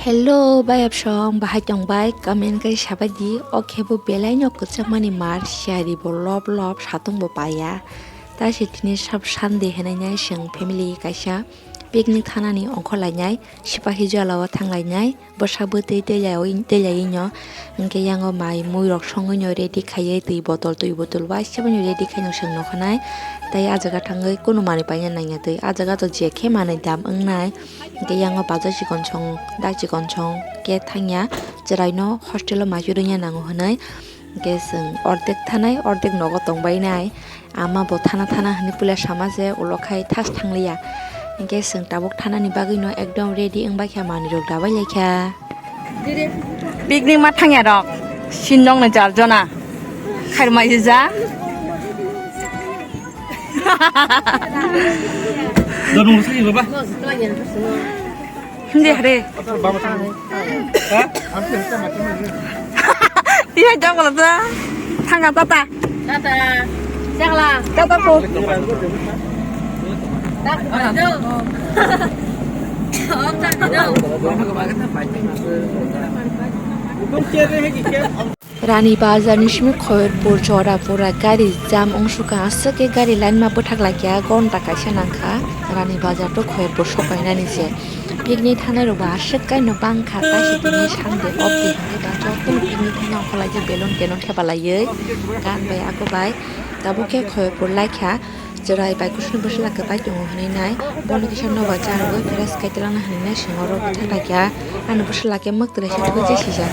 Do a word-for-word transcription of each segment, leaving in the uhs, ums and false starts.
Hello, bayapsong, bahai tongbai? Comment khe sabai di. O khe bo belai no kwchangmani mar, siyari bo lob lob, satung bo paiya. Ta se tini sab Sunday hinwi nai chwng family kaisa picnic thanani ongkhorlainai, Sipahi Jola o thanglainai. Bwsa bwtwi tei lai-, tei laiwi no, hwnkhe yango mai mui rok songwi no ready khaiwi twi botol, twi botol waisa bai no ready khai no chwng nokha nai. Tei ah jaga thangwi kunu manwi paina nangya twi, ah jaga to je khe manwi dam wngnai. Hwnkhe yango baja chikon song, dak chikon song khe thangya, chwrai no hostel o mai rwngya nango hwnwi. Hwnkhe chwng ordek thanai, ordek nogo tongbai nai. Ama bo thana thana hinwi puila sama se ulo khai thas thangliya. Hwnkhe chwng tabuk thanani bagwi no ekdom ready wngbai kha, manwi rok dabai lai kha. Picnic ma thangya rok, sin nokni jar jona. Khairmai ja. Dorong sai baba. Hindi hare. Tiya jok lo ta. Thanga tata. Tata. Chakla. Tata po. Rani Bazar ni simi Khoyerpur Jorapura gari jam wngsukha, aswk khe gari line ma bwthak laikya, gonta kaisa nangkha. Rani Bazar to Khoyerpur sokainani se. Picnic thanai rok bo aswk kaino bangkha, kaisa tini Sunday off day hwnwi ba joto picnic thanai ongkhorlaijak, balloon telon thepa laiwi, gan bai ako bai tabuk khe Khoyerpur laikha. Chwrai bai kusunu bwswla kwbai tongo hwnwi nai, bono kisa nobar cha rwgwi fresh khai twlangna hwnwi nai swngo, oro bwthak laikha. Ani bwswla khe mwk twlaisa thugwi je sijak.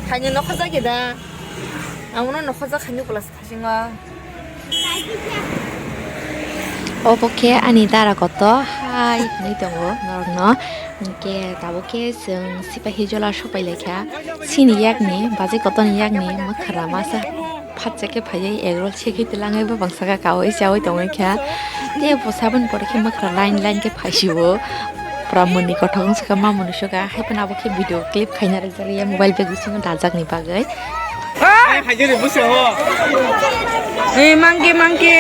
Khaini nokhorjak khe da? Amono nokhorjak khaini ukulasa thasingo. Obo khe ani dara koto hai hwnwi tongo norokno. Hwnkhe tabuk khe chwng Sipahi Jola sopai laikha. Chini yakni, baje kotoni yakni mwkhra masa. Phatsa khe phaiwi egg roll sekhi twlangwi bo bangsa kha kaui chaui tongwi kha. Tei bo saboni pore khe mwkhra line line khe phaisio. Pura mwnwi kothok wngsa kha, ma mwnwi sokha. Hai phano abo khe video clip khaina rwjak ya mobile bag bisingo dajakni bagwi. Hai, hai, jere busa ho. Eh, mangke, mangke.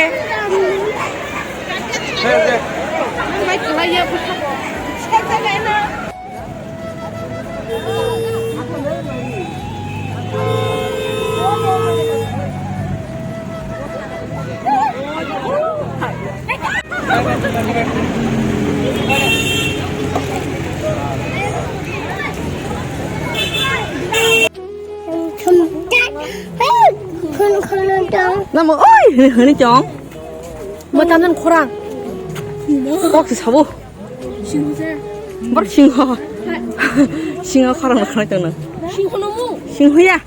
Namo oi, hini, hini chong. Bo tamdan khorang. Kok se sabo. Singho se. Bor singho. Singho khorang khorang chong na. Singho no mu. Singho ya.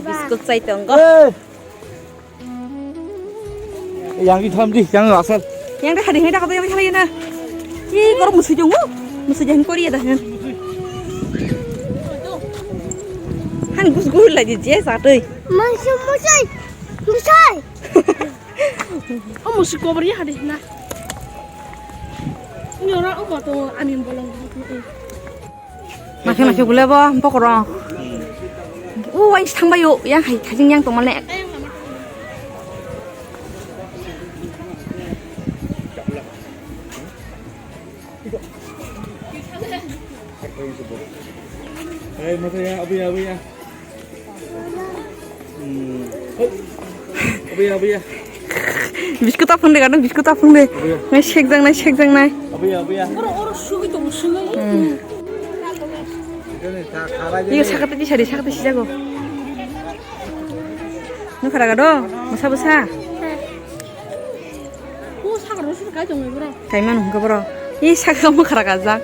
Biscuit chai tongo. Yang di tham di, yang asal. Yang dah hading dah kata yang dah hading na. Ih, kor musuh jong, musuh jong kor ya dah. Han gus gus lagi je satu. Musuh musuh, musuh. Oh musuh kor ya hading na. Ini orang oh kata angin bolong. Makhe makhe gule bo bokorok. O waisa thangbai o, yang hai thajing yang tongmani. Hey, mata ya, abu ya, abu ya. Biskut ta phunde, gadang biskut ta phunde. Nai sekjang nai, sekjang nai. Abuya, abuya. Iyo sakate di sari, sakate sijago. Nukha raga do, masa basa. Kaimanu hingke boro. Ih, saka mokha raka jak.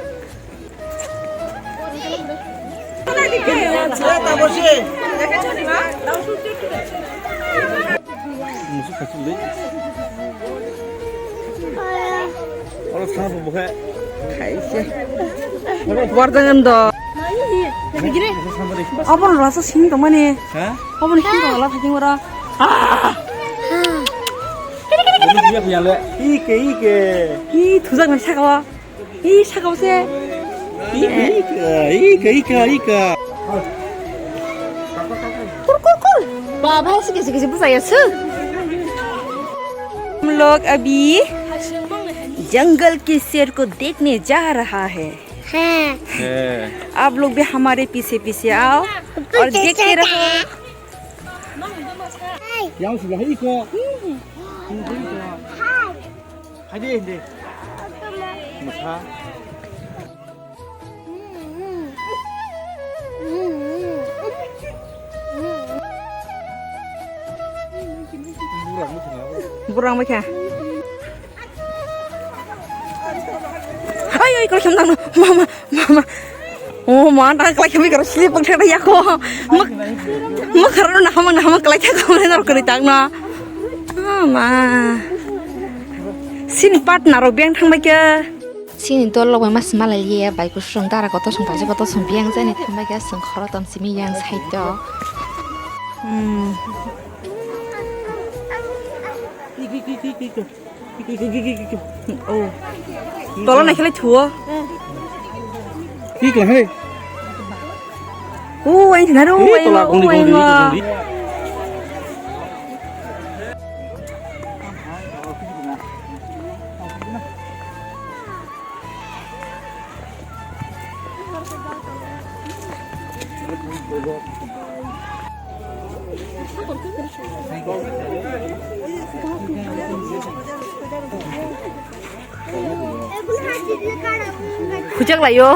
Borjangan do. Abon rasa sing tongmani. Abon sing tongla thajing ora. Ike, ike. Ih, thujak nai saka o. Ih, saka o se. Ika, ika, ika, ika. बाबा ऐसे कैसे कैसे बुझाया सु। हम लोग अभी जंगल के शेर को देखने जा रहा है। हाँ। आप लोग भी हमारे पीछे पीछे आओ और देखते रहो। Yang sudah iko. Hai deh, deh. Masa. Burang macam. Ai, ai, kalau siapa nang, mama, mama. Oh, ma, nang kalau kami kalau slip pakai ya ko. Mak, mak kalau nak hamang, nak hamang kalau kita kau nak kena tang na. Ah, ma. Sini partner rok beng thang bai ke. Sini dol rok bai mas malai ye bai kusung dara kotor sung paje kotor sung beng jani thang bai ke sung khoro tom simi yang side o. Hmm. Oh. Tola naikhe lai thuo. Ki kla hai? Oh, ai thina ro, ai tola kong di, kong di, kong di. Khujak laio.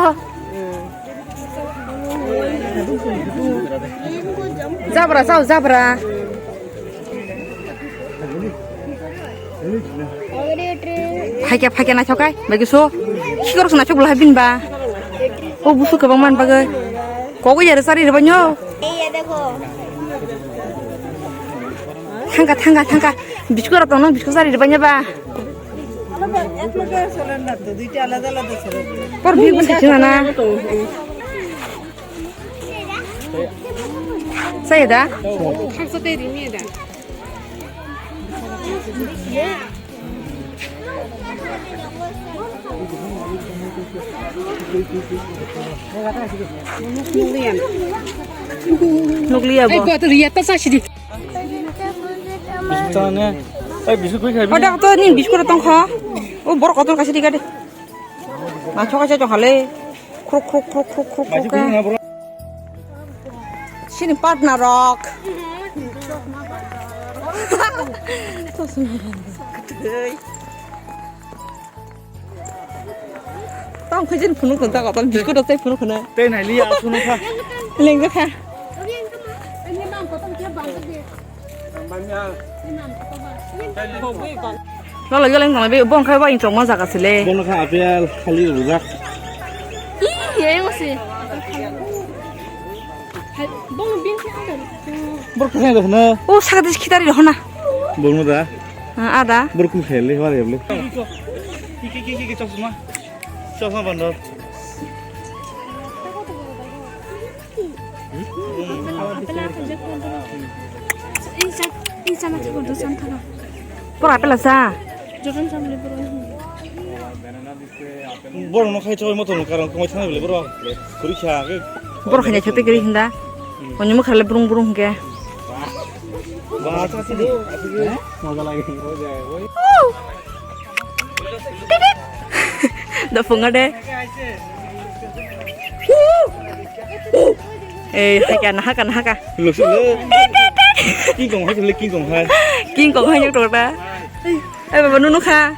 Jabra, sao, jabra. Phaikya, phaikya naithok kai, bai kisu. Sikorok se naithok bwlai bin ba. O busu kwbang man bagwi. Kogwi jare sari rwbainyo. Thangka, thangka, thangka. Biskut rok tongno, biskut sari rwbainyo ba. Por bhi bwsai chwng na. Saya da? Nukliya bo. Ai, buat lihat tas sih di. Biscuit sana. Ai, biscuit kau khai. Ada tu ni biscuit datang kha. Oh, borok kotor kasih tiga deh. Naithok kaisa tong hale. Kruk, kruk, kruk, kruk, kruk, kruk. Sini partner rok. Tang khajin phunuk khun ta kotor biscuit rok tei phunuk khun. Tei nai liya, phunuk kha. Lengjakha. Lolo yoleng tong be bong khai wa in chong ma jaga sile. Bono kha apel khali rujak. Ih, ye ngo se. Bong bin khe ada. Bor khe ada na. O saka dis khitari rohna. Bono da. Ah, ada. Bor kum khele wa le. Ki ki ki ki chosma. Chosma bandar. Pura apel asa. Borok no khai choi moto no karon kongoi thang bele borok. Kuri kha ke. Borok khanya chate kiri hinda. Oni mukha le brung brung ke. Ba sa sini. Moja lagi. Da phunga de. Eh, haka na haka na haka. Luksu le. King Kong hai le King Kong hai. King Kong hai nyok tor da. Eh, baba nunu kha.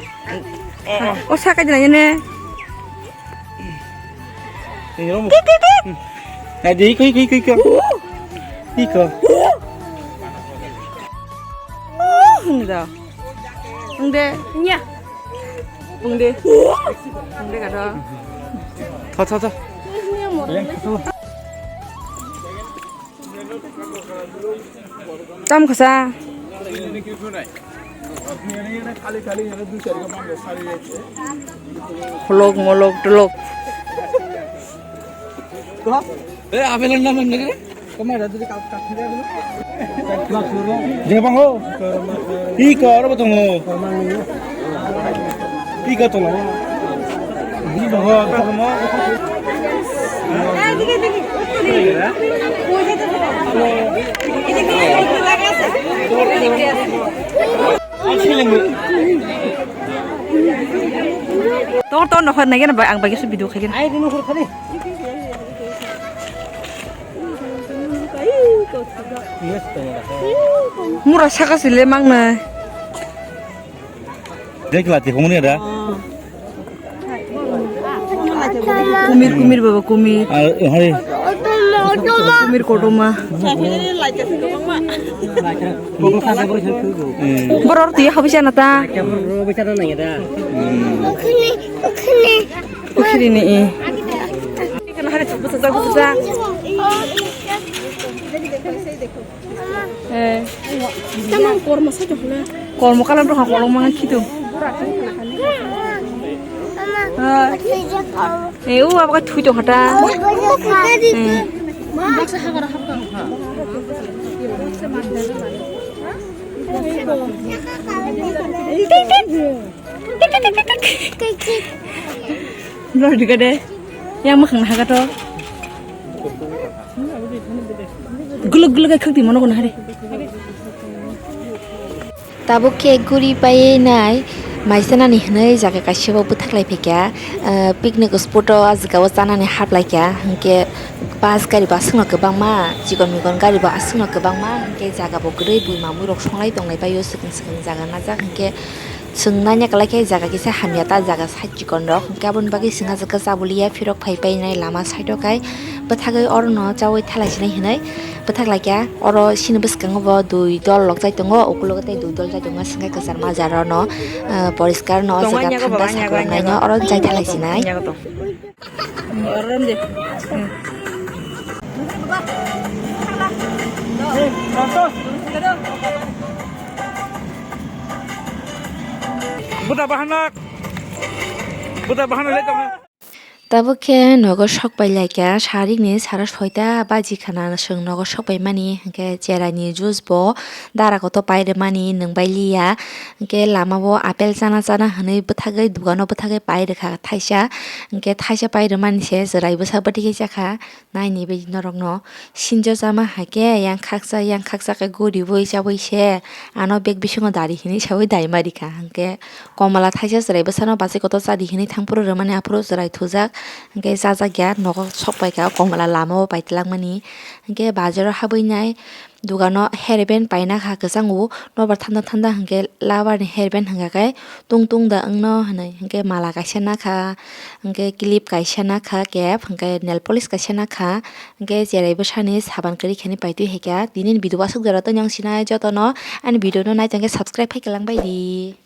O saka jina ne. Ni rom. Hai de koi koi koi koi. Iko. Hunda. Hunda. Nya. Hunda. Hunda ka do. Tha tha tha. Tam khasa. Kholok molok tolok. Eh, apel na man nagre. Jeng bang ho. Iko aro botong ho. Iko tolo. Ni bang ho, tolo mo. Tor tor nokhor nai gana ang bagi su video khaigena. Mura saka sile mang na. Dek lati hongni ada. Kumir, kumir baba, kumir. Ar hari. Kumir kotorma. Hmm. Borok twi habisa na ta. Ukhiri ni i. Kana hari chukbusa chukbusa. Eh. Tamang kormo sa jokna. Kormo kalam rokha kolong manga khitu. Eh, u abak thui tong hata. Eh. Lor diga de. Yang makhang haga to. Guluk guluk ai khakti mono kono hari. Tabuk khe guri pai nai maisanani hwnwi jaga kaisa bo bwthaklai phaikha, ah, picnic spot o ah jaga o chanani haplaikha, hinkhe bus gari bo aswkno kwbangma, chikon mikon gari bo aswkno kwbangma, hinkhe jaga bo kwrwi bui mamui rok songlai tonglai paio, swkang swkang jaga najak, hinkhe chwng naina kwlai khe jaga kisa hamya ta jaga side chikon rok, hinkhe aboni bagwi chwng ah jaga chabuliya phirok phai painai lama side o khai bwthagwi orono chaui thalai sinai hinwi. Bwthak laikha, oro chini bwskango bo dui dol lokjak tongo, ukulogo tei dui dol jai tongo, hwnkhe kwchar majra no, ah, poriskar no, o jaga thanda saklak naino, oro jai thalai sinai. Buda bahanak, buda bahanak le tongo. Tabuk khe nogo sok pai laikha, sarikni sara soita baji khana chwng nogo sok pai mani, hinkhe cheraini juice bo dara kotor pai rwmani nwng bai liya, hinkhe lama o apple chana chana hinwi bwthagwi dukano bwthagwi pai rwkha thaisa, hinkhe thaisa pai rwmani se chwrai bwsa bwtwi khe chakha, naini bai norokno sinjo chama hai khe yang khaksa yang khaksa khe guriwi chaui se ano bag bisingo dari hinwi saui daima rikha, hinkhe Komala thaisa chwrai bwsano bachai kotor chadi hinwi thangphuru rwmani aphuru chwrai thujak, hinkhe chajakya nogo sok paikha komala lamao paitwlangmani, hinkhe bazaro habwi nai dukano hairband paina kha kwchango nobar thanda thanda hinkhe labar ni hairband hinkha khe tung tung da wngno hinwi, hinkhe mala kaisa nakha, hinkhe clip kaisa nakha kep, hinkhe nail polish kaisa nakha, hinkhe chwrai bwsani saban kwrwi khaini paitwi haikha. Tini ni video aswk jora tongni wng sinai jotono ani video no nai tongkhe subscribe hai kwlangbai di.